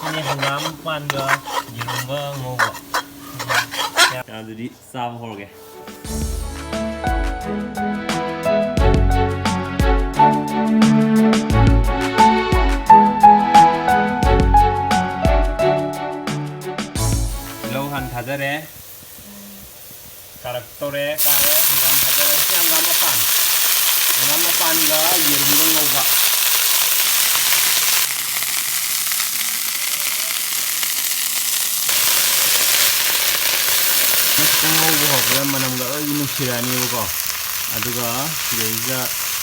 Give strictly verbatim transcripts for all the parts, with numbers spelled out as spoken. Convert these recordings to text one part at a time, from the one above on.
ꯁꯤꯅꯦ ꯍꯪꯒꯥꯝ ꯄꯥꯟꯒ ꯌꯦꯔꯨꯝꯒ ꯉꯧꯕ꯫ ꯑꯗꯨꯗꯤ ꯆꯥꯕ ꯍꯧꯔꯒꯦ꯫ ꯇꯤꯜꯍꯧ ꯍꯥꯟꯅ ꯊꯥꯗꯔꯦ꯫ ꯀꯥꯔꯛꯇꯧꯔꯦ, ꯀꯥꯔꯦ, ꯍꯪꯒꯥꯝ ꯊꯥꯗꯔꯦ꯫ ꯁꯤ ꯍꯪꯒꯥꯝ ꯃꯄꯥꯟ, ꯍꯪꯒꯥꯝ ꯃꯄꯥꯟꯒ ꯌꯦꯔꯨꯝꯒ ꯉꯧꯕ꯫ ꯈꯤꯇꯪ ꯉꯧꯕ ꯍꯧꯔꯛꯄꯗ ꯃꯅꯝꯒ ꯂꯣꯏ ꯅꯨꯡꯁꯤꯔꯛꯑꯅꯦꯕꯀꯣ꯫ ꯑꯗꯨꯒ ꯁꯤꯗꯩꯁꯤꯗ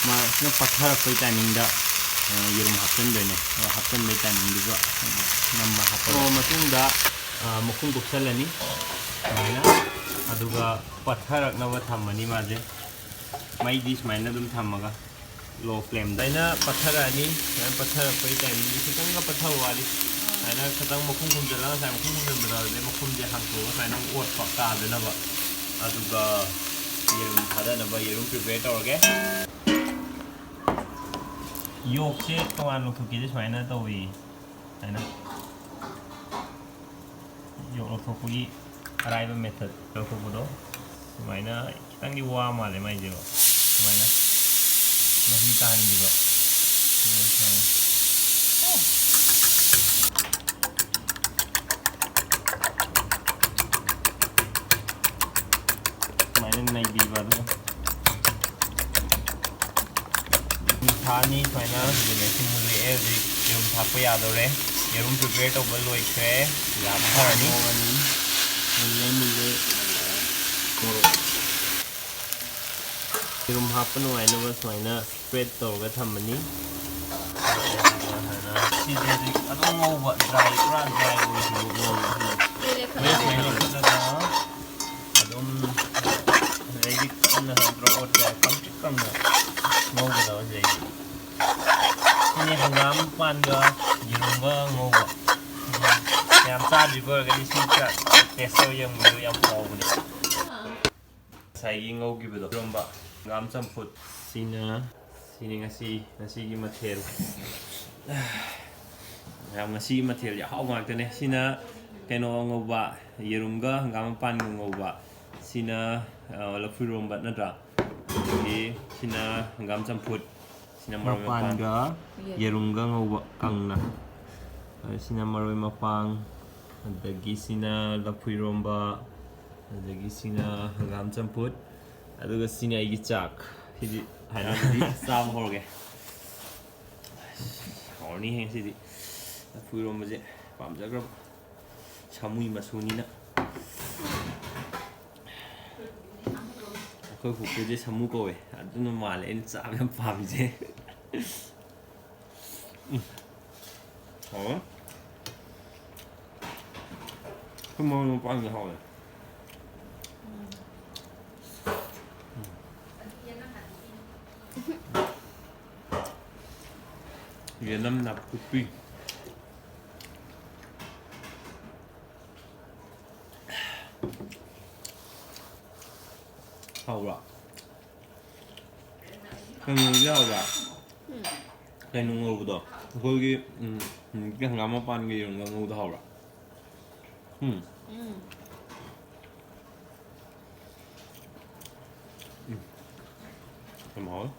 ꯃꯥ ꯁꯤꯅ ꯄꯠꯊꯔꯛꯄꯩ ꯇꯥꯏꯃꯤꯡꯗ, ꯑ, ꯌꯦꯔꯨꯝ ꯍꯥꯞꯆꯤꯟꯗꯣꯏꯅꯦ꯫ ꯑ, ꯍꯥꯞꯆꯤꯟꯕꯩ ꯇꯥꯏꯃꯤꯡꯗꯨꯁꯨ ꯅꯝꯃ ꯍꯥꯞꯄ ꯃꯇꯨꯡꯗ, ꯑ, ꯃꯈꯨꯝ ꯀꯨꯞꯁꯜꯂꯅꯤ ꯁꯨꯃꯥꯏꯅ꯫ ꯑꯗꯨꯒ ꯄꯠꯊꯔꯛꯅꯕ ꯊꯝꯃꯅꯤ ꯃꯥꯁꯦ꯫ ꯃꯩꯗꯤ ꯁꯨꯃꯥꯏꯅ ꯑꯗꯨꯝ ꯊꯝꯃꯒ low flameꯗ꯫ ꯁꯨꯃꯥꯏꯅ ꯄꯠꯊꯔꯛꯑꯅꯤ꯫ ꯁꯨꯃꯥꯏꯅ ꯄꯠꯊꯔꯛꯄꯒꯤ timingꯁꯦ ꯈꯤꯇꯪꯒ ꯄꯠꯊꯕ ꯋꯥꯠꯂꯤ꯫ ꯁꯨꯃꯥꯏꯅ ꯈꯤꯇꯪ ꯃꯈꯨꯝ ꯈꯨꯝꯖꯤꯜꯂꯒ, ꯉꯁꯥꯏ ꯃꯈꯨꯝ ꯈꯨꯝꯖꯤꯟꯕꯗꯣ ꯑꯗꯨꯗꯩ ꯃꯈꯨꯝꯁꯦ ꯍꯥꯡꯇꯣꯛꯑꯒ ꯁꯨꯃꯥꯏꯅ ꯑꯃꯨꯛ ꯑꯣꯠꯄ ꯀꯥꯗꯅꯕ꯫ ꯑꯗꯨꯒ ꯌꯦꯔꯨꯝ ꯊꯥꯗꯅꯕ ꯌꯦꯔꯨꯝ prepare ꯇꯧꯔꯒꯦ꯫ Yolkꯁꯦ ꯇꯣꯉꯥꯟ ꯂꯧꯊꯣꯛꯀꯦꯗꯤ ꯁꯨꯃꯥꯏꯅ ꯇꯧꯏ꯫ ꯁꯨꯃꯥꯏꯅ Yolk ꯂꯧꯊꯣꯛꯄꯒꯤ ꯑꯔꯥꯏꯕ method ꯂꯧꯊꯣꯛꯄꯗꯣ꯫ ꯁꯨꯃꯥꯏꯅ ꯈꯤꯇꯪꯗꯤ ꯋꯥ ꯃꯥꯜꯂꯦ ꯃꯥꯏꯁꯦꯀꯣ꯫ ꯁꯨꯃꯥꯏꯅ ꯃꯍꯤ ꯇꯥꯍꯟꯈꯤꯕ꯫ ꯁꯨꯃꯥꯏꯅ ꯁꯨꯃꯥꯏꯅ꯫ ꯁꯨꯃꯥꯏꯅ ꯅꯩꯕꯤꯕ ꯑꯗꯨꯒ꯫ ꯊꯥ ꯑꯅꯤ ꯁꯨꯃꯥꯏꯅ ꯑꯗꯨꯗꯒꯤ ꯃꯨꯜꯂꯛꯑꯦ꯫ ꯍꯧꯖꯤꯛ ꯌꯦꯔꯨꯝ ꯊꯥꯛꯄ ꯌꯥꯗꯧꯔꯦ꯫ ꯌꯦꯔꯨꯝ prepare ꯇꯧꯕ ꯂꯣꯏꯈ꯭ꯔꯦ꯫ ꯌꯥꯝ ꯐꯔꯅꯤ꯫ ꯃꯨꯜꯂꯦ, ꯃꯨꯜꯂꯦ꯫ ꯌꯦꯔꯨꯝ ꯍꯥꯞꯄ ꯅꯨꯡꯉꯥꯏꯅꯕ ꯁꯨꯃꯥꯏꯅ spread ꯇꯧꯔꯒ ꯊꯝꯃꯅꯤ꯫ ꯁꯤꯁꯦ ꯍꯧꯖꯤꯛ ꯑꯗꯨꯝ ꯉꯧꯕ, dry, ꯄꯨꯔꯥ dry ꯑꯣꯏꯗ꯭ꯔꯤꯕ ꯉꯧꯕ꯫ ꯍꯣꯔꯦꯟ ꯁꯨꯃꯥꯏꯅ ꯂꯧꯈꯠꯂꯒ ꯑꯗꯨꯝ ꯑꯗꯨꯗꯩꯗꯤ ꯀꯪꯅ ꯍꯥꯏꯗ꯭ꯔꯣ ꯑꯣꯠꯄ ꯌꯥꯏ, ꯀꯪꯇ꯭ꯔꯤꯛ ꯀꯪꯅ ꯉꯧꯒꯗꯕ ꯁꯤꯗꯩꯗꯤ꯫ ꯁꯤꯅꯤ ꯍꯪꯒꯥꯝ ꯄꯥꯟꯒ ꯌꯦꯔꯨꯝꯒ ꯉꯧꯕ꯫ ꯌꯥꯝ ꯆꯥꯗ꯭ꯔꯤꯕ ꯑꯣꯏꯔꯒꯗꯤ ꯁꯤ ꯈꯔ taste ꯇꯧꯔ ꯌꯦꯡꯕꯤꯌꯨ, ꯌꯥꯝ ꯍꯥꯎꯕꯅꯦ꯫ ꯉꯁꯥꯏꯒꯤ ꯉꯧꯈꯤꯕꯗꯣ, ꯏꯔꯣꯝꯕ, ꯍꯪꯒꯥꯝ ꯆꯝꯐꯨꯠ꯫ ꯁꯤꯅ, ꯁꯤꯅꯤ ꯉꯁꯤ, ꯉꯁꯤꯒꯤ ꯃꯊꯦꯜ꯫ ꯃꯌꯥꯝ, ꯉꯁꯤ ꯃꯊꯦꯜꯁꯦ ꯑꯍꯥꯎꯕ ꯉꯥꯛꯇꯅꯦ꯫ ꯁꯤꯅ ꯀꯩꯅꯣ ꯉꯧꯕ, ꯌꯦꯔꯨꯝꯒ ꯍꯪꯒꯥꯝ ꯃꯄꯥꯟꯒ ꯉꯧꯕ꯫ ꯁꯤꯅ, ꯑ, ꯂꯐꯨ ꯏꯔꯣꯝꯕ ꯅꯠꯇ꯭ꯔꯥ? ꯑꯗꯒꯤ ꯁꯤꯅ ꯍꯪꯒꯥꯝ ꯆꯝꯐꯨꯠ꯫ ꯁꯤꯅ ꯃꯔꯣꯏ ꯃꯄꯥꯡ꯫ ꯃꯄꯥꯟꯒ ꯌꯦꯔꯨꯝꯒ ꯉꯧꯕ ꯀꯪꯅ꯫ ꯑ, ꯁꯤꯅ ꯃꯔꯣꯏ ꯃꯄꯥꯡ꯫ ꯑꯗꯒꯤ ꯁꯤꯅ ꯂꯐꯨ ꯏꯔꯣꯝꯕ꯫ ꯑꯗꯒꯤ ꯁꯤꯅ ꯍꯪꯒꯥꯝ ꯆꯝꯐꯨꯠ꯫ ꯑꯗꯨꯒ ꯁꯤꯅ ꯑꯩꯒꯤ ꯆꯥꯛ꯫ ꯁꯤꯗꯤ ꯍꯥꯏꯅ ꯆꯥꯕ ꯍꯧꯔꯒꯦ꯫ ꯍꯥꯎꯔꯅꯤꯍꯦ ꯉꯁꯤꯗꯤ꯫ ꯂꯐꯨ ꯏꯔꯣꯝꯕꯁꯦ ꯄꯥꯝꯖꯈ꯭ꯔꯕ꯫ ꯁꯥꯃꯨꯏ ꯃꯁꯨꯅꯤꯅ꯫ ꯑꯩꯈꯣꯏ ꯄꯨꯄꯨꯁꯦ ꯁꯥꯃꯨ ꯀꯧꯋꯦ꯫ ꯑꯗꯨꯅ ꯃꯥꯜꯂꯦ ꯑꯩꯅ ꯆꯥꯕ ꯌꯥꯝ ꯄꯥꯝꯃꯤꯁꯦ꯫ ꯎꯝ꯫ ꯍꯥꯎꯋꯦ꯫ ꯑꯩꯈꯣꯏ ꯃꯔꯣꯏ ꯃꯄꯥꯡꯁꯦ ꯍꯥꯎꯋꯦ꯫ ꯌꯦꯅꯝ ꯅꯥꯀꯨꯞꯄꯤ꯫ ꯍꯥꯎꯕ꯭ꯔꯣ? ꯀꯩꯅꯣꯗꯤ ꯍꯥꯎꯕ꯭ꯔꯥ? ꯎꯝ꯫ ꯀꯩꯅꯣ ꯉꯧꯕꯗꯣ? ꯑꯩꯈꯣꯏꯒꯤ, ꯎꯝ, ꯍꯧꯖꯤꯛꯀꯤ ꯍꯪꯒꯥꯝ ꯃꯄꯥꯟꯒꯤ ꯌꯦꯔꯨꯝꯒ ꯉꯧꯕꯗꯣ ꯍꯥꯎꯕ꯭ꯔꯥ? ꯎꯝ꯫ ꯎꯝ꯫ ꯎꯝ꯫ ꯌꯥꯝ ꯍꯥꯎꯋꯦ꯫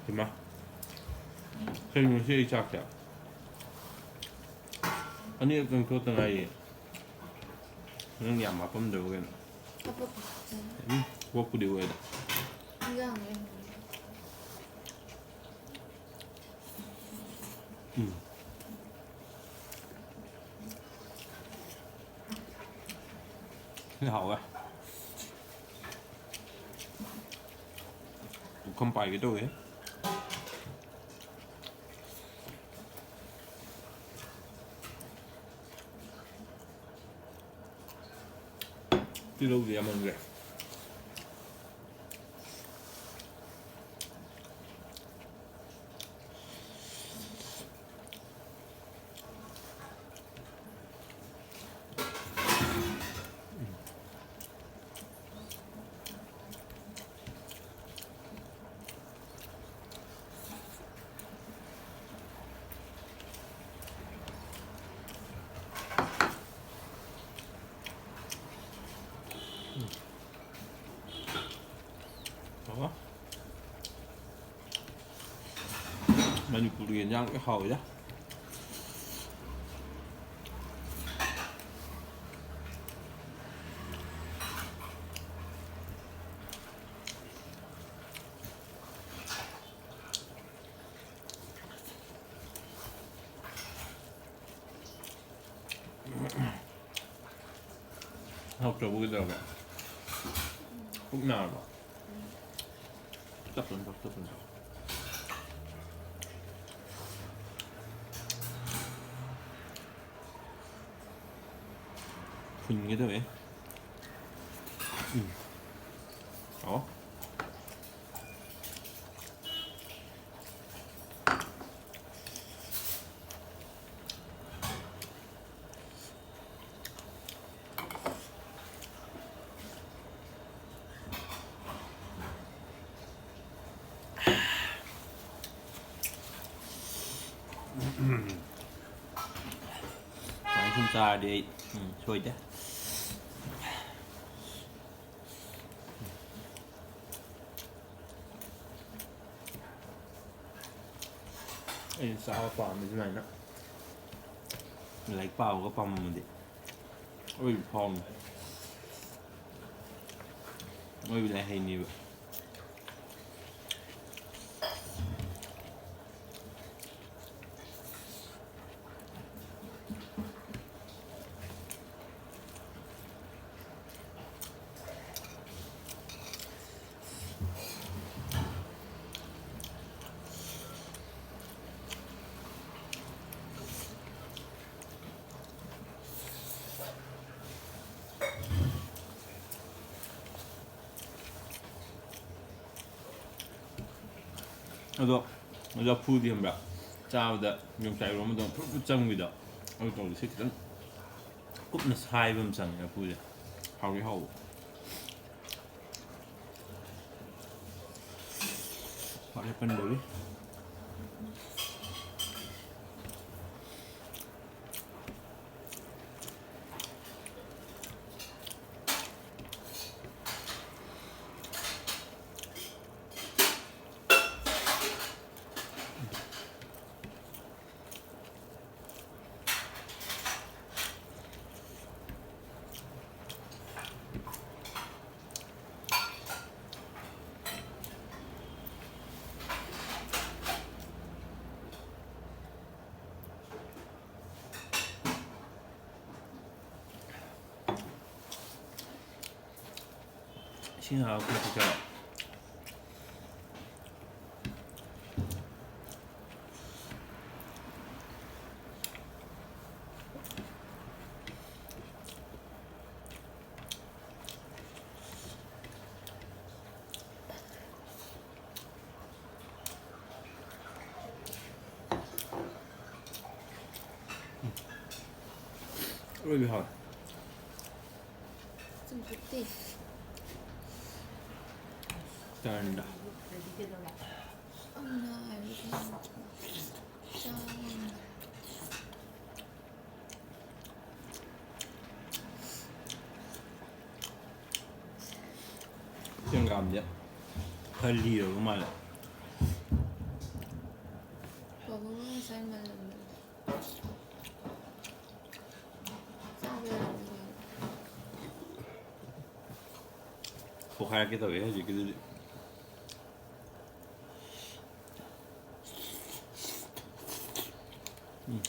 ꯍꯩꯃꯥ꯫ ꯀꯩꯅꯣ ꯉꯁꯤ ꯑꯩ ꯆꯥꯛꯁꯦ? ꯑꯅꯤꯔꯛꯇꯪ ꯇꯣꯠꯇ ꯉꯥꯏꯔꯤꯌꯦ꯫ ꯅꯪ ꯌꯥꯝ ꯍꯥꯞꯄꯝꯗ꯭ꯔꯕ ꯀꯩꯅꯣ? ꯍꯥꯞꯄꯛꯀꯦ꯫ ꯎꯝ, ꯄꯣꯛꯄꯨꯗꯤ ꯑꯣꯏꯗ꯫ ꯏꯟꯖꯥꯡꯅꯦ꯫ ꯎꯝ꯫ ꯁꯤ ꯍꯥꯎꯋꯦ꯫ ꯄꯨꯈꯝ ꯄꯥꯏꯒꯦ ꯇꯧꯋꯦ꯫ ꯇꯤꯜꯍꯧꯗꯤ ꯌꯥꯝꯃꯟꯈ꯭ꯔꯦ꯫ ꯑꯣ꯫ ꯃꯅꯤꯄꯨꯔꯒꯤ ꯌꯦꯟꯖꯥꯡ ꯂꯣꯏ ꯍꯥꯎꯋꯤꯗ꯫ ꯍꯥꯎꯇ꯭ꯔꯕꯨ ꯀꯩꯗꯧꯔꯒꯦ? ꯄꯨꯛ ꯅꯥꯔꯕꯣ? ꯇꯞ ꯇꯞꯅ ꯆꯥꯎ, ꯇꯞ ꯇꯞꯅ ꯆꯥꯎ꯫ ꯐꯨꯟꯒꯦ ꯇꯧꯋꯦ꯫ ꯎꯝ꯫ ꯑꯣ꯫ ꯁꯨꯃꯥꯏꯅ ꯁꯨꯝ ꯆꯥꯔꯗꯤ ꯑꯩ, ꯎꯝ, ꯁꯣꯏꯗꯦ꯫ ꯑꯩꯅ ꯆꯥꯕ ꯄꯥꯝꯃꯤ ꯁꯨꯃꯥꯏꯅ꯫ ꯂꯥꯏꯔꯤꯛ ꯄꯥꯕꯒ ꯄꯥꯝꯃꯝꯃꯗꯤ ꯑꯣꯏꯕ ꯐꯥꯎꯅꯤ꯫ ꯑꯣꯏꯕ ꯂꯥꯏꯍꯩꯅꯦꯕ꯫ ꯑꯗꯣ ꯂꯐꯨꯗꯤ ꯈꯪꯕ꯭ꯔꯥ? ꯆꯥꯕꯗ ꯌꯣꯡꯆꯥꯛ ꯏꯔꯣꯟꯕꯗꯧꯅ ꯐꯨꯠ ꯐꯨꯠ ꯆꯪꯕꯤꯗꯣ꯫ ꯑꯗꯨ ꯇꯧꯕꯁꯦ ꯈꯤꯇꯪ ꯀꯨꯞꯅ ꯁꯥꯏꯕ ꯑꯃ ꯆꯪꯉꯦ ꯂꯐꯨꯁꯦ꯫ ꯍꯥꯎꯗꯤ ꯍꯥꯎꯕ꯫ What happened, baby? ꯁꯤ ꯉꯥꯏꯍꯥꯛ ꯑꯩꯈꯣꯏ ꯆꯥ-, ꯑꯔꯣꯏꯕꯤ ꯍꯥꯎꯋꯦ꯫ ꯆꯨꯝꯊꯣꯛꯇꯦ꯫ ꯇꯔꯟꯗ꯫ ꯑꯃꯅ ꯍꯥꯏꯔꯗꯤ ꯆꯥꯕ ꯉꯝꯗꯦ꯫ ꯆꯦꯡꯒꯥꯝꯁꯦ ꯈꯔ ꯂꯤꯔꯕ ꯃꯥꯜꯂꯦ꯫ ꯄꯥꯕꯨꯡꯅ ꯉꯁꯥꯏ ꯃꯜꯂꯝꯕꯅꯦ꯫ ꯆꯥꯕ ꯌꯥꯔꯅꯤ꯫ ꯄꯣꯛꯈꯥꯏꯔꯛꯀꯦ ꯇꯧꯋꯦ ꯍꯧꯖꯤꯛꯀꯤꯗꯨꯗꯤ꯫ ꯎꯝ꯫